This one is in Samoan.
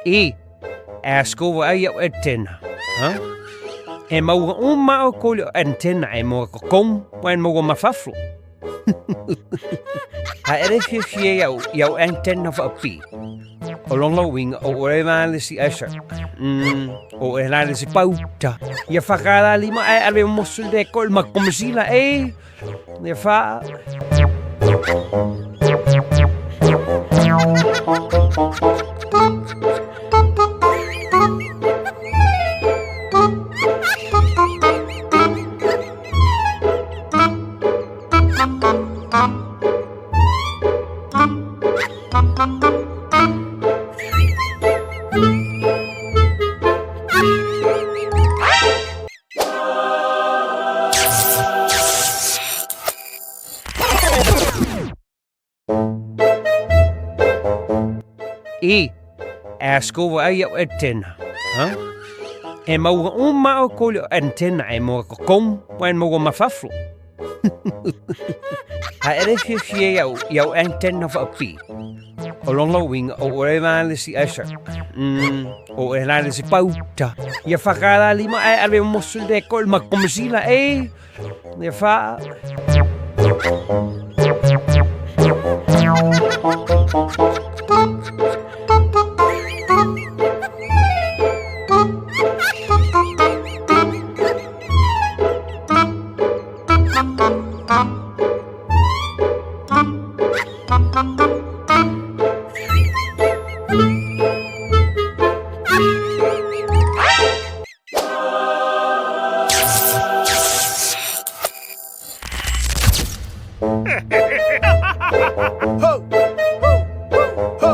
E, ask over ai au antenna. Ha? E maua uma o ko le antenna e moa ko kom, wan maua mafaflo. Ha ere fia fia iau, iau antenna fa pi. O longa winga o ore la le si asa. O e la le si pauta. Ia whakara lima e ale mosu le ko ma komsila e. Ia wha. E, ask over ai au antenna. Ha? E maua uma o ko le antenna e moa ko kom, wan maua mafaflo. Ha ere fia fia iau, iau antenna fa pi. O longa winga o ore la le si asa. O e la le si pauta. Ia whakara lima e ale mosu le ko ma komsila e. Ia wha. Ho! Ho! Ho!